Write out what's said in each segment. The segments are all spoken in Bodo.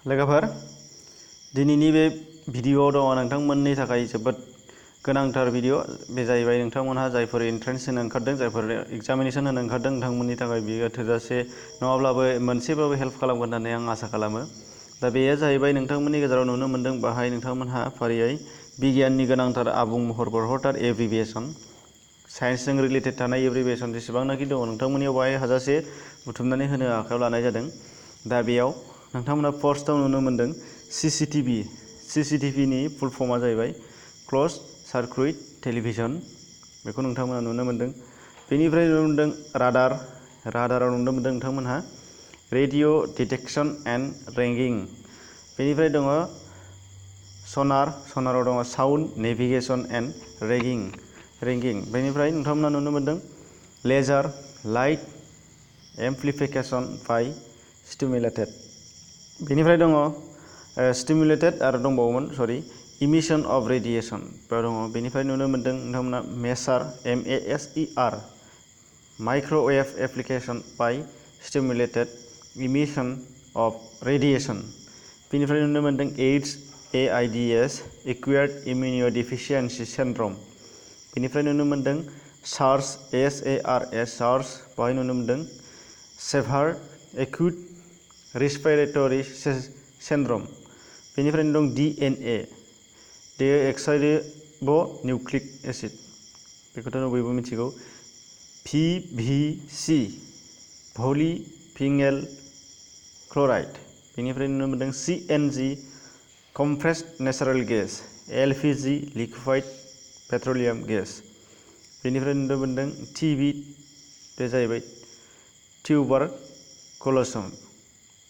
लोगोफोर दिनैनि बे भिडिअआव दङ नोंथांमोननि थाखाय जोबोद गोनांथार भिडिअ बे जाहैबाय नोंथांमोनहा जायफोर एन्ट्रेन्स होनो ओंखारदों जायफोर एग्जामिनेशन होनो ओंखारदों नोंथांमोननि थाखाय बियो थोजासे नङाब्लाबो मोनसेबाबो हेल्प खालामगोन होननानै आं आसा खालामो। दा बेयो जाहैबाय नोंथांमोननि गेजेराव नुनो मोनदों बाहाय नोंथांमोनहा फारियै बिगियाननि गोनांथार आबुं महर बरहरथार एब्रिभिएसन साइन्सजों रिलेटेड थानाय एब्रिभिएसन जेसेबांनाखि दङ नोंथांमोननियाव बाहाय हाजासे बुथुमनानै होनो आखायाव लानाय जादों। दा बेयाव नोंथांमोना फार्स्टआव नुनो मोनदों CCTVनि फुल फर्मआ जाहैबाय क्लोज सार्किट टेलिभिजन बेखौ नोंथांमोना नुनो मोनदों। बेनिफ्राय नुनो मोनदों राडाराव नुनो मोनदों नोंथांमोनहा रेडिअ डिटेक्शन एन्ड रेंगिं। बेनिफ्राय दङ सनाराव दङ साउन्ड नेभिगेशन एन्ड रेंगिं। बेनिफ्राय नोंथांमोना नुनो मोनदों laser light amplification by stimulated. बेनिफ्राय दङ स्टिमुलेटेड आरो दंबावोमोन इमिशन अफ रेडिएशन दङ। बेनिफ्राय नुनो मोनदों नोंथांमोना मेसार MASER microwave application by stimulated emission of radiation. बेनिफ्राय नुनो मोनदों AIDS एक्वायर्ड इम्यूनोडेफिशिएंसी सिंड्रोम। बेनिफ्राय नुनो मोनदों SARS बाहाय नुनो मोनदों सेभार एक्यूट रेस्पिरेटरी सिंड्रोम। बेनिफ्राय दं DNA डिअक्सिरिबोन्यूक्लिक एसिड बेखौथ' बयबो मिथिगौ। VVC भलिफिनेल क्लराइड। बेनिफ्राय नुनो मोनदों CNG compressed natural gas LPG liquefied petroleum gas. बेनिफ्राय नुनो मोनदों TB बे जाहैबाय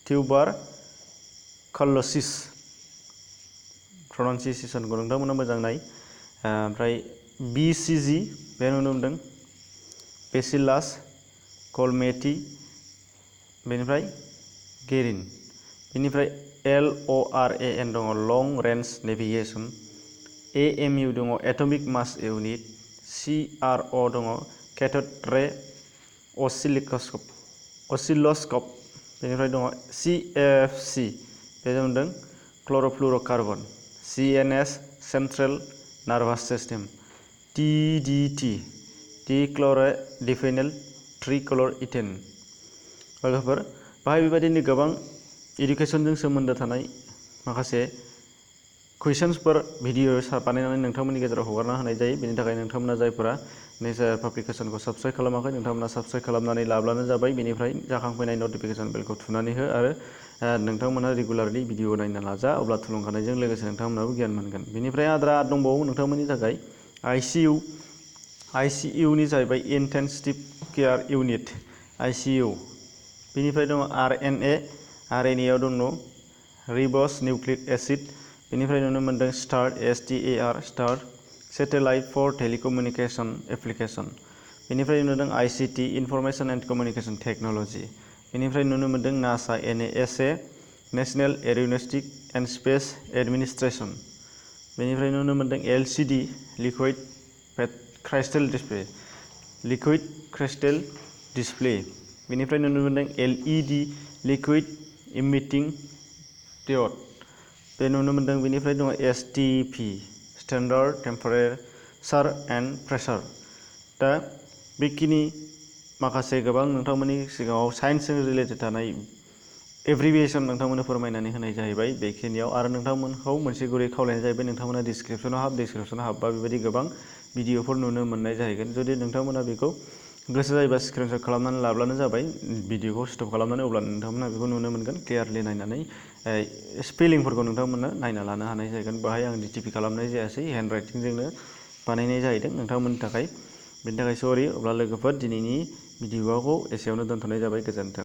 ट्यूबारकुलोसिस प्रनाउन्सिएसनखौ नोंथांमोना मोजां नाय। ओमफ्राय BCG बे नुनो मोनदों बेसिलास कलमेटि। बेनिफ्राय गेरिन। बेनिफ्राय LORAN दङ लं रेन्ज नेभिगेशन। AMU दङ एटमिक मास इउनिट। CRO दङ कैथोड रे असिलोस्कोप। बेनिफ्राय दङ CFC बे जादों क्ल'र'फ्लुर'कार्बन। CNS central nervous system. TDT डिक्ल'र'डिफेनिल ट्रिक्ल'रइथेन। लोगोफोर बाहाय बेबायदिनो गोबां इडुकेसनजों सोमोन्दो थानाय माखासे कुइसन्सफोर भिडिअ बानायनानै नोंथांमोननि गेजेराव हगारना होनाय जायो। बेनि थाखाय नोंथांमोना जायफोरा पाब्लिकेसनखौ साबस्क्राइब खालामाखै नोंथांमोना साबस्क्राइब खालामनानै लाब्लानो जाबाय। बेनिफ्राय जाखांफैनाय नटिफिकेसन बेलखौ थुनानै हो आरो नोंथांमोना रेगुलारलि भिडिअ नायनो नाजा अब्ला थुलुंगानायजों लोगोसे नोंथांमोनाबो गियान मोनगोन। बेनिफ्राय आद्रा दंबावो नोंथांमोननि थाखाय ICUनि जाहैबाय इन्टेन्सिभ केयार इउनिट ICU। बेनिफ्राय दङ RNAआव दङ रिबस निउक्लिक एसिड। बेनिफ्राय नुनो मोनदों STAR satellite for telecommunication application. बेनिफ्राय नुनो मोनदों ICT information and communication technology. बेनिफ्राय नुनो मोनदों NASA NASA national aeronautics and space administration. बेनिफ्राय नुनो मोनदों LCD लिक्विड क्रिस्टल डिस्प्ले। बेनिफ्राय नुनो मोनदों LED लिक्विड इमिटिं डायोड बे नुनो मोनदों। बेनिफ्राय दङ STP standard temperature and pressure. दा बेखिनि माखासे गोबां नोंथांमोननि सिगाङाव साइन्सजों रिलेटेड थानाय एब्रिभिएसन नोंथांमोननो फोरमायनानै होनाय जाहैबाय बेखिनियाव। आरो नोंथांमोनखौ मोनसे गुरै खावलायनाय जाहैबाय नोंथांमोना डिसक्रिपसनाव हाबबा बेबायदि गोबां भिडिअफोर नुनो मोननाय जाहैगोन। जुदि नोंथांमोना बेखौ गोसो जायोबा स्क्रिनशट खालामनानै लाब्लानो जाबाय भिडिअखौ स्टप खालामनानै अब्ला नोंथांमोना बेखौ नुनो मोनगोन क्लियारलि नायनानै स्पेलिंफोरखौ नोंथांमोना नायना लानो हानाय जागोन। बाहाय आं DTP खालामनाय जायासै हेन्ड राइटिंजोंनो बानायनाय जाहैदों नोंथांमोननि थाखाय। बेनि थाखाय सरि। अब्ला लोगोफोर दिनैनि भिडिअखौ एसेयावनो दोनथ'नाय जाबाय। गोजोन्थों।